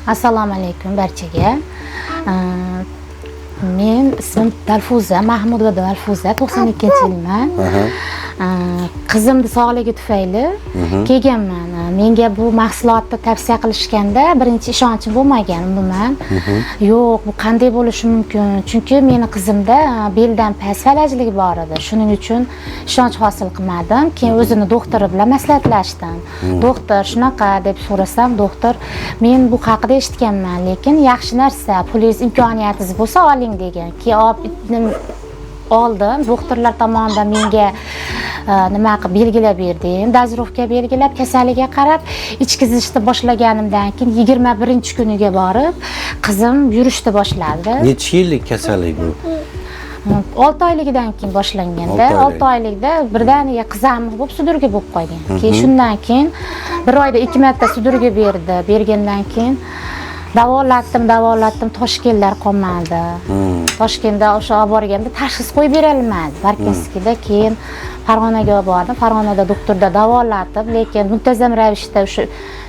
Assalomu alaykum barchaga. Men ismim Dilfuza Mahmudova Dilfuza, 92-yilman. Qizimni sog'ligi tufayli kelganman. Menga bu mahsulotni tavsiya qilishganda birinchi ishonchim bo'lmagan umuman. Yo'q, bu qanday bo'lishi mumkin? Chunki meni qizimda beldan past falajlik bor edi. Shuning uchun ishonch hosil qilmadim. Keyin o'zini doktori bilan maslahatlashdim. Doktor shunaqa deb so'rasam, doktor men bu haqida eshitganman, lekin yaxshi narsa, pulingiz, imkoniyatingiz bo'lsa oling degan. Keyin oldim. Doktorlar tomonidan menga nima qilib belgilab berdi, дозировка belgilab, kasaliga qarab ichkizishni boshlaganimdan keyin 21-kuniga borib qizim yurishni boshladi. Necha yillik kasallik bu? 6 oyligidan keyin boshlanganda. 6 oylik. 6 oylikda birdaniga qizamiq bo'lib, судорога bo'lib qolgan. Keyin shundan keyin bir oyda ikki marta судорога berdi. Bergandan keyin davolatdim, davolatdim, Toshkentlar qolmadi. Toshkentda o'sha olib borganda tashxis qo'yib berolmadi Parkinsonda. Keyin Farg'onaga olib bordim. Farg'onada doktorda davolatib, lekin muntazam ravishda o'sha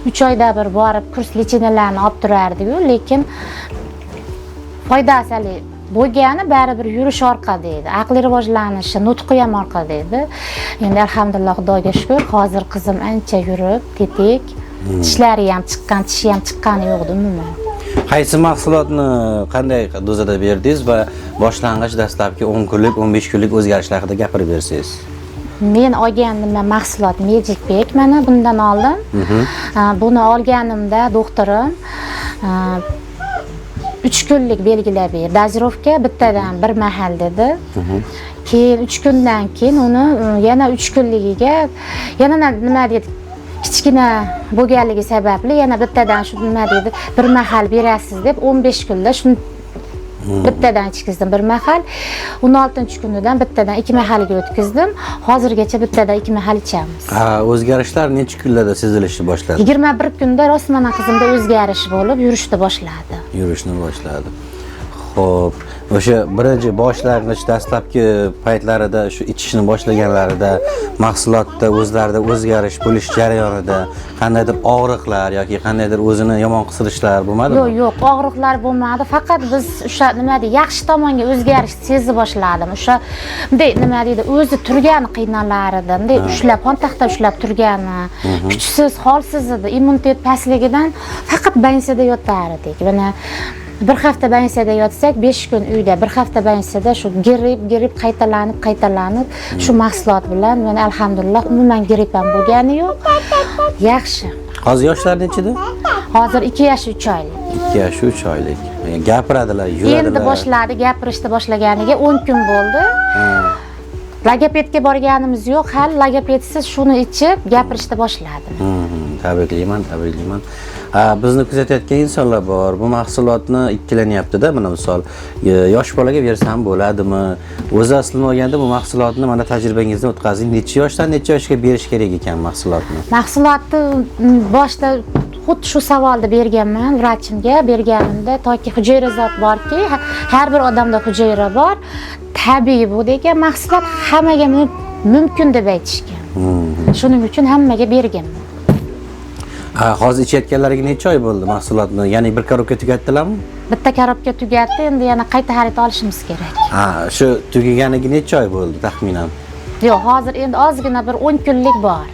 3 oyda bir borib kurs лечения larni olib turardiku, lekin foydasi haligi bo'lgani baribir yurish orqada edi, aqliy rivojlanishi, nutqi ham orqada edi. Endi alhamdulillah, Xudoga shukur, hozir qizim ancha yurib, tetik, tishlari ham chiqqan, tishi ham chiqqani yo'q edi umuman. Qaysi mahsulotni qanday dozada berdingiz va boshlang'ich, dastlabki 10 kunlik, 15 kunlik o'zgarishlar haqida gapirib bersangiz. Men olgan nima mahsulot Magic Pack, mana bundan oldim. Buni olganimda doktorim 3 kunlik belgilab berdi дозировка, bittadan bir mahal dedi. Keyin 3 kundan keyin uni yana 3 kunligiga yana nima dedi, kichkina bo'lganligi sababli yana bittadan shu nima deydi, bir mahal berasiz deb 15 kunda shuni bittadan ichkizdim bir mahal. 16-kunidan bittadan ikki mahalga o'tkazdim. Hozirgacha bittadan ikki mahal ichamiz. Ha, o'zgarishlar necha kunlarda sezilishni boshladi? 21 kunda rostmana qizimda o'zgarish bo'lib, yurishni boshladi. Yurishni boshladi. Xo'p, o'sha birinchi boshlang'ich, dastlabki paytlarida, shu ichishni boshlaganlarida mahsulotda o'zlarida o'zgarish bo'lish jarayonida qandaydir og'riqlar yoki qandaydir o'zini yomon qisirishlar bo'lmadimi? Yo'q, og'riqlar bo'lmadi. Faqat biz o'sha nima deydi, yaxshi tomonga o'zgarish sezib boshladim. O'sha bunday nima deydi, o'zi turgani qiynalar edi, bunday ushlab, xontaxta ushlab turgani, kuchsiz, holsiz edi. Immunitet pastligidan faqat больница da yotar edik. Mana bir hafta больница da yotsak, 5 kun uyda, bir hafta больница da, shu gripp, gripp qaytalanib, qaytalanib, shu mahsulot bilan mana alhamdulillah, umuman gripp ham bo'lgani yo'q, yaxshi. Hozir yoshlar nechida? Hozir 2 yosh 3 oylik. 2 yosh 3 oylik. Gapiradilar, yuradilar. Endi boshladi gapirishni, boshlaganiga 10 kun bo'ldi. Logopedga borganimiz yo'q hali, logopedsiz shuni ichib gapirishni boshladi. Tabriklayman, tabriklayman. Ha, bizni kuzatayotgan insonlar bor. Bu mahsulotni ikkilanyapti-da, mana misol, yosh bolaga bersam bo'ladimi? O'zi aslini olganda bu mahsulotni mana tajribangizdan o'tkazing. Necha yoshdan necha yoshga berish kerak ekan mahsulotni? Mahsulotni boshida xuddi shu savolni berganman vrachimga. Berganimda, toki hujayra zot borki, har bir odamda hujayra bor, tabiiy bu degan, mahsulot hammaga mumkin deb aytishgan. Shuning uchun hammaga berganman. Ha, hozir ichayotganlariga necha oy bo'ldi mahsulotni? Ya'ni bir коробка tugatdilarmi? Bitta коробка tugatdi, endi yana qayta xarid olishimiz kerak. Ha, shu tugaganiga necha oy bo'ldi taxminan? Yo'q, hozir endi ozgina bir 10 kunlik bor.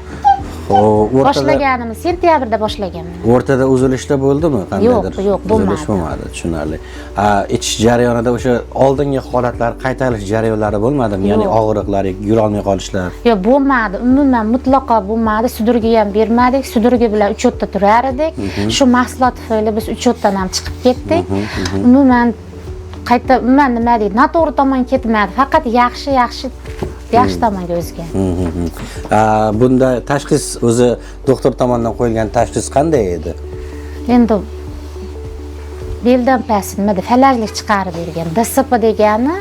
Xo'p, o'rtada Boshlaganimiz sentyabrda boshlaganman. O'rtada uzilishlar bo'ldimi qandaydir? Yo'q, Uzilish bo'lmadi. Bo'lmadi, tushunarli. Ha, ichish jarayonida o'sha oldingi holatlar qaytarish jarayonlari bo'lmadimi? Ya'ni Yo'q. og'riqlar yoki yurolmay qolishlar. Yo'q, bo'lmadi. Umuman mutlaqo bo'lmadi. Судорога ham bermadik. Судорога bilan учет da turar edik. Shu mahsulot tufayli biz учет dan ham chiqib ketdik. Umuman qayta, umuman nima deydi, noto'g'ri tomon ketmadi. Faqat yaxshi, yaxshi, yaxshi tomonga o'zgan. A, bunda tashxis, o'zi doktor tomonidan qo'yilgan tashxis qanday edi? Endi beldan past nimada falajlik chiqarib bergan. DSP degani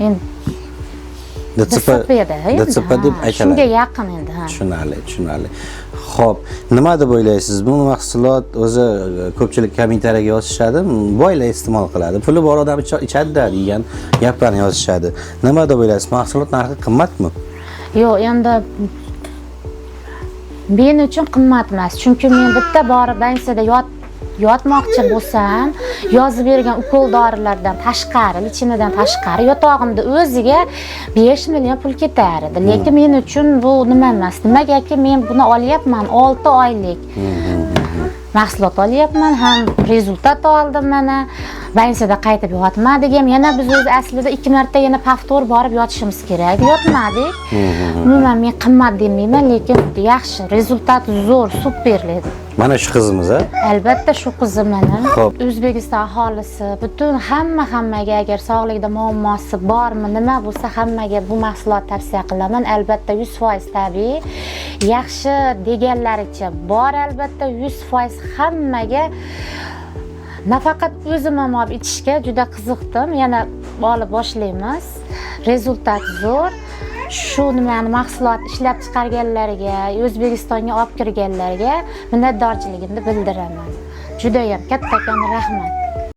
endi DCP. DSP edi endi, DCP deb ha, aytiladi. shunga yaqin endi, ha. Tushunarli, tushunarli. Xo'p, nima deb o'ylaysiz? Bu mahsulot o'zi ko'pchilik kommentariyaga yozishadi, boylar iste'mol qiladi, puli bor odam ichadi-da degan gaplarni yozishadi. Nima deb o'ylaysiz? Mahsulot narxi qimmatmi? Yo'q, endi men uchun qimmat emas, chunki men bitta borib больница da yot Yotmoqchi bo'lsam, yozib bergan ukol dorilardan tashqari, лечение dan tashqari yotog'imda o'ziga 5 million pul ketar edi. Lekin men uchun bu nima emas. Nimagaki men buni olyapman 6 oylik mahsulot olyapman, ham результат oldim mana. Больница da qaytib yotmadik ham. Yana biz o'zi aslida 2 marta yana повтор borib yotishimiz kerak. Yotmadik. Umuman men qimmat demayman, lekin yaxshi, результат zo'r, супер edi. Mana shu qizimiz, a? Albatta shu qizim mana. Xo'p. O'zbekiston aholisi butun hammaga agar sog'lig'ida muammosi bormi, nima bo'lsa, hammaga bu mahsulot tavsiya qilaman. Albatta 100% tabiiy, yaxshi deganlaricha bor, albatta 100% hammaga. Nafaqat o'zim ham olib ichishga juda qiziqdim, yana olib boshlaymiz. Результат zo'r. Shu nimani mahsulot ishlab chiqarganlarga, O'zbekistonga olib kirganlarga minnatdorchiligimni bildiraman. Judayam kattakon rahmat.